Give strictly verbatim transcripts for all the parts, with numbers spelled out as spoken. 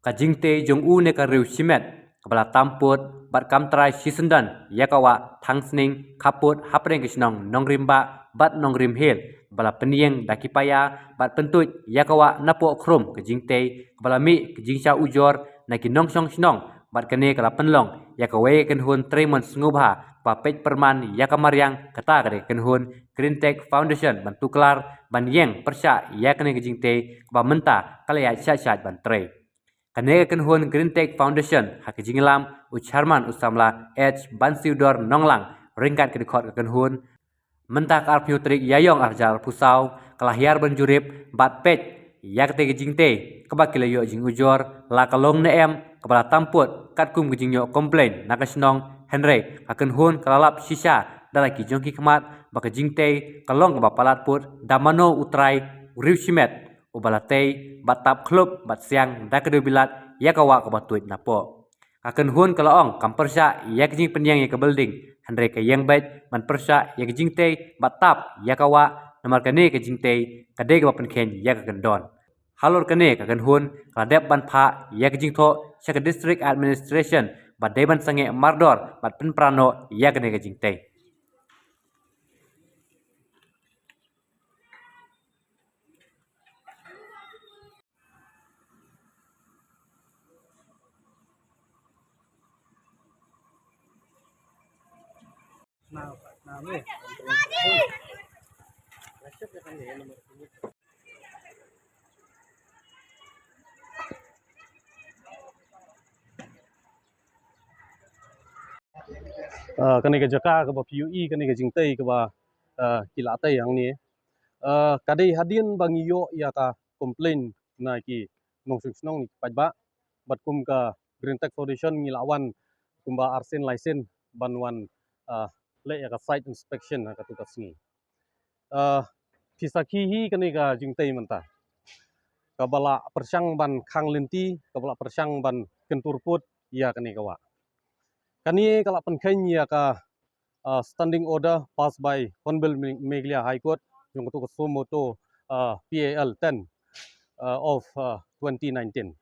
Ka jingtei jong u ne ka riew shimet kaba la tam pud bad kam trai shisyndon ïa ka wah Thangsning khappud hapdeng ka shnong Nongrimbah bad Nongrimhill, ba la pynïeng da ki paia bad pyntuid ïa ka wah napoh khrum ka jingtei kaba la mih ka jingshah ujor na ki nongshong shnong, bad kane ka la pynlong ïa kawei ka kynhun treimon sngewbha ba peit pyrman ïa ka mariang. Kata ka dei ka kynhun Green Tech Foundation ban tuklar ban ïeng pyrshah ïa kane ka jingtei kaba mynta ka la ïaid shah shah ban trei. Kane ka kynhun Green Tech Foundation, ha ka jingïalam u Chairman u samla H Bansiudor Nonglang, ryngkat ka dkhot ka kynhun, mynta ka arphew tarik Ïaïong arhajar arphew saw, ka la hiar ban jurip bad peit ïa katei ka jingtei kaba ki la ïoh jingujor, la ka long ne em kaba la tam pud katkum ka jingïoh complain na ka shnong, hynrei ka kynhun ka la lap shisha da la ki jong ki khmat ba ka jingtei ka long kaba palat pud da mano u trai u riew shimet uba la tei bad tap khlop bad siang da ka dewbilat ïa ka wah kaba tuid napoh. Ka kynhun ka la ong kam pyrshah ïa ka jingpynïeng ïa ka building, hynrei ka ïeng beit ban pyrshah ïa ka jingtei bad tap ïa ka wah, namar kane ka jingtei ka dei kaba pynkheiñ ïa ka kyndon. Halor kane ka kynhun ka la dep ban phah ïa ka jingthoh sha ka District Administration ba dei ban sangeh mardor bad pynpra noh ïa kane ka jingtei. Ah, kane ka jaka kaba phi ïohi, kane ka jingtei kaba, ah, ki la tei hangne. Ah, ka dei hadien ba ngi ïoh ïa ka complain na ki nongshong shnong, na ki paidbah. Bad kum ka Green Tech Foundation ngi la wan kumba arsien laisien ban wan, ah, leh ïa ka site inspection ha katu ka sngi. Ah, phi sakhi hi kane ka jingtei mynta kaba la pyrshang ban khang lynti, kaba la pyrshang ban kyntur pud ïa kane ka wah. Kane ka la pynkheiñ ïa ka, ah, standing order passed by Honorable Me-, Meghalaya High Court jong katu ka suo motu, ah, P A L ten, ah, of, ah, twenty nineteen.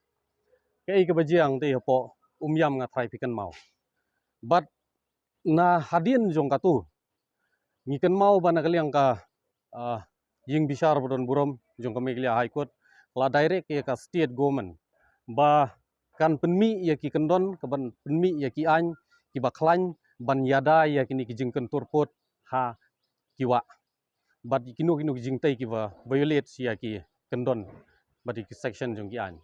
Kaei kaba jia hangtei hapoh Umiam nga tharai phi kynmaw. Bad na hadien jong katu ngi kynmaw ba na ka liang ka, ah, ïing bishar ba don burom jong ka Meghalaya High Court la direct ïa ka state government ba kan pynmih ïa ki kyndon, ka ban pynmih ïa ki aiñ kiba khlaiñ ban ïada ïa kine ki jingkyntur pud ha ki wah bad kino kino ki jingtei kiba violate ïa ki kyndon bad ïa ki section jong ki aiñ.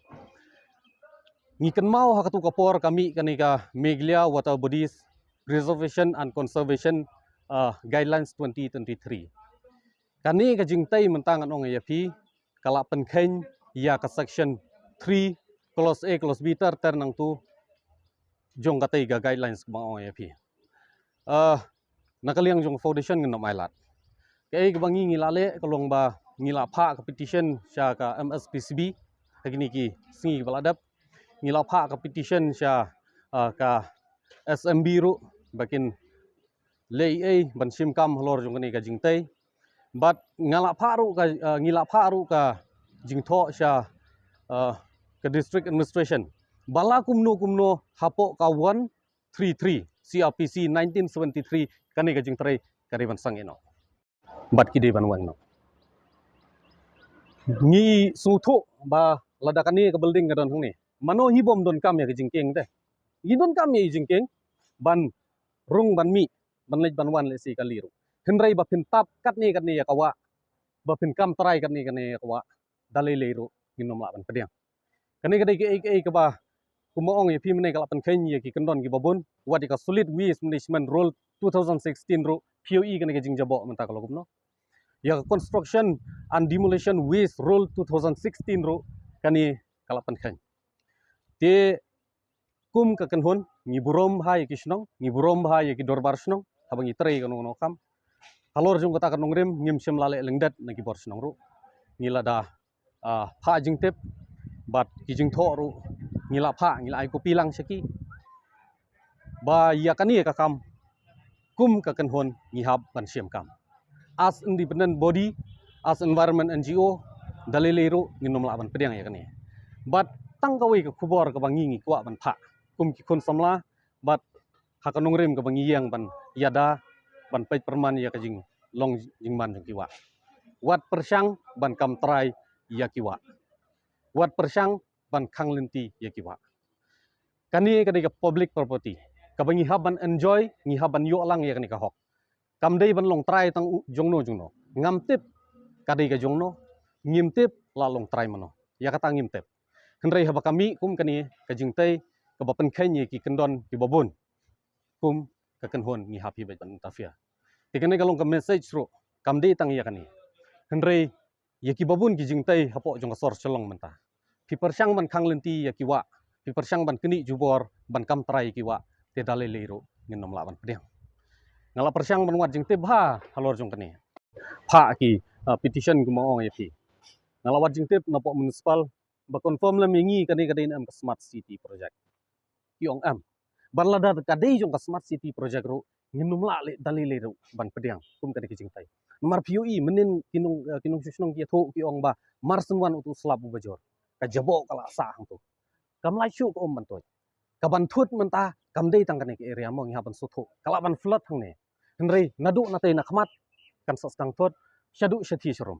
Ngi kynmaw ha katu ka por ka mih kane ka Meghalaya Water Bodies Preservation and Conservation, ah, Guidelines twenty twenty-three. Kane ka jingtei mynta ngan ong ïa phi ka la pynkheiñ ïa ka section three, clause A, clause B, ter ter nangtu jong katei ka guidelines kaba nga ong ïa phi. Ah, na ka liang jong foundation ngin ym ailad. Kaei kaba ngi ngi la leh ka long ba ngi la phah ka petition sha ka M S P C B ha kine ki sngi kiba la dep. Ngi la phah ka petition sha, ah, ka S M B ruh ba kin leh ei ei ban shim kam halor jong kane ka jingtei. Bad nga la phah ruh ka, ah, ngi la phah ruh ka jingthoh sha, ah, ka district administration ba la kumno kumno hapoh ka one three three C R P C nineteen seventy-three kane ka jingtrei ka dei ban sangeh noh bad ki dei ban weng noh. Ngi sngewthuh ba lada kane ka building ka don hangne, mano hi bym donkam ïa ka jingkieng te. Ngi donkam ïa ka jingkieng ban rung ban mih, ban leit ban wan lehse kali ruh. Hynrei ba phin tap katne katne ïa ka wah, ba phin kam trai katne katne ïa ka wah, da lei lei ruh ngin ym lah ban pdiang. Kane ka dei kaei kaei kaba kumba ong ïa phi mynne ka la pynkheiñ ïa ki kyndon kiba bun, wat ïa ka Solid Waste Management Rule two thousand sixteen ruh, phi ïohi kane ka jingjaboh mynta ka la kumno. Ïa ka Construction and Demolition Waste Rule two thousand sixteen ruh kane ka la pynkheiñ. Te kum ka kynhun ngi burom bha ïa ki shnong, ngi burom bha ïa ki dorbar shnong haba ngi trei kano kano ka kam. Halor jong kata ka nongrim ngim shym la leh lyngdet na ki bor shnong ruh. Ngi la da, ah, phah jingtip bad ki jingthoh ruh ngi la phah, ngi la ai copy lang sha ki ba ïa kane ka kam kum ka kynhun ngi hap ban shim kam. As independent body, as environment N G O, da lei lei ruh ngin ym lah ban pdiang ïa kane. Bad tang kawei ka khubor kaba ngi ngi kwah ban phah kum ki khun samla bad ha ka nongrim kaba ngi ïeng ban ïada ban peit pyrman ïa ka jinglong jingman jong ki wah. Wat pyrshang ban kam trai ïa ki wah. Wat pyrshang ban khang lynti ïa ki wah. Kane ka dei ka public property kaba ngi hap ban enjoy, ngi hap ban ïoh lang ïa kane ka hok. Kam dei ban long trai tang u jongno jongno. Ngam tip ka dei ka jongno, ngim tip la long trai mano. Ïa kata ngim tip. Hynrei haba ka mih kum kane ka jingtei kaba pynkheiñ ïa ki kyndon kiba bun, kum ka kynhun ngi hap hi beit ban interfere. Te kane ka long ka message ruh, kam dei tang ïa kane. Hynrei ïa kiba bun ki jingtei hapoh jong ka sor Shillong mynta. Phi pyrshang ban khang lynti ïa ki wah, phi pyrshang ban knieh jubor ban kam trai ïa ki wah, te da lei lei ruh ngin ym lah ban pdiang. Nga la pyrshang ban wad jingtip bha halor jong kane. Phah ki, ah, petition kumba ong ïa phi. Nga la wad jingtip napoh municipal ba confirm lem ïa ngi kane ka dei ne em ka smart city project. Ki ong em. Bad lada ka dei jong ka smart city project ruh, ngin ym lah leh da lei lei ruh ban pdiang kum kane ka jingtei. Namar phi ïohi mynnin ki nong, eh, ki nongshong shnong ki ïathuh ki ong ba mar shen wan utu u slap uba jur, ka jaboh ka la sah hangto. Kam lah shuh ka um ban tuid. Ka ban thut mynta kam dei tang kane ka area mo, ngi hap ban sngewthuh. Ka lah ban flood hangne. Hynrei naduh natei na khmat kan sa sdang thut shaduh shathie sharum.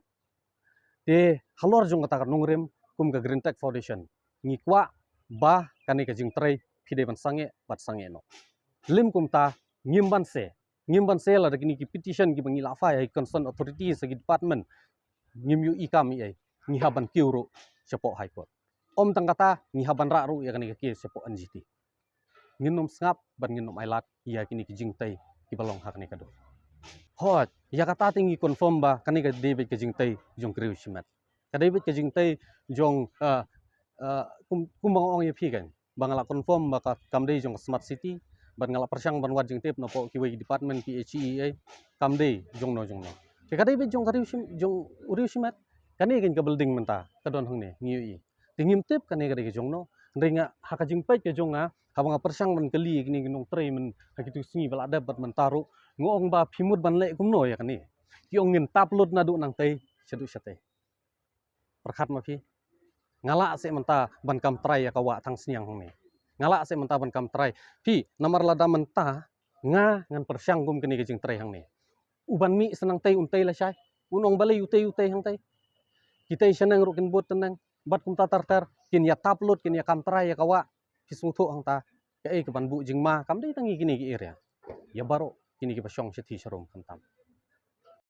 Te halor jong kata ka nongrim kum ka Green Tech Foundation ngi kwah ba kane ka jingtrei phi dei ban sangeh bad sangeh noh. Lym kumta ngim ban se, ngim ban se lada kine ki petition kiba ngi la file ha ki concerned authorities, ha ki department, ngim ïohi kam ei ei, ngi hap ban kiew ruh shapoh High Court. Ym tang kata, ngi hap ban rah ruh ïa kane ka case shapoh N G T. Ngin ym sngap bad ngin ym ailad ïa kine ki jingtei kiba long ha kane ka dur. Hooid, ïa kata te ngi confirm ba kane ka dei beit ka jingtei jong ka riew shimet. Ka dei beit ka jingtei jong, eh, eh, kum, kumba nga ong ïa phi kan, ba nga la confirm ba ka, kam dei jong ka smart city, bad nga la pyrshang ban wad jingtip napoh kiwei ki department, P H E, eh, kam dei jongno jongno. Te ka dei beit jong ka riew shim, jong u riew shimet. Kane kan ka building mynta ka don hangne, ngi ïohi. Te ngim tip kane ka dei ka jongno. Hynrei nga, ha ka jingpeit ka jong nga, haba nga pyrshang ban kylli ïa kine ki nongtrei myn ha kitu ki sngi ba la dep bad mynta ruh, nga ong ba phi mut ban leh kumno ïa kane. Ki ong ngin tap lut naduh nangtei shaduh shatei. Pyrkhat ma phi. Nga lah seh mynta ban kam trai ïa ka wah Thangsniang hangne. Nga lah seh mynta ban kam trai. Phi, namar lada mynta nga ngan pyrshang kum kane ka jingtrei hangne, u ban mih sha nangtei un tei lashai, un ong balei u tei u tei hangtei. Ki tei shaneng ruh kin bud tneng. Bad kumta ter ter kin ïa tap lut, kin ïa kam trai ïa ka wah. Phi sngewthuh hangta kaei ka ban buh jingma, kam dei tang ïa kine ki area, ïa baroh kine kiba shong shathie sharum khamtam.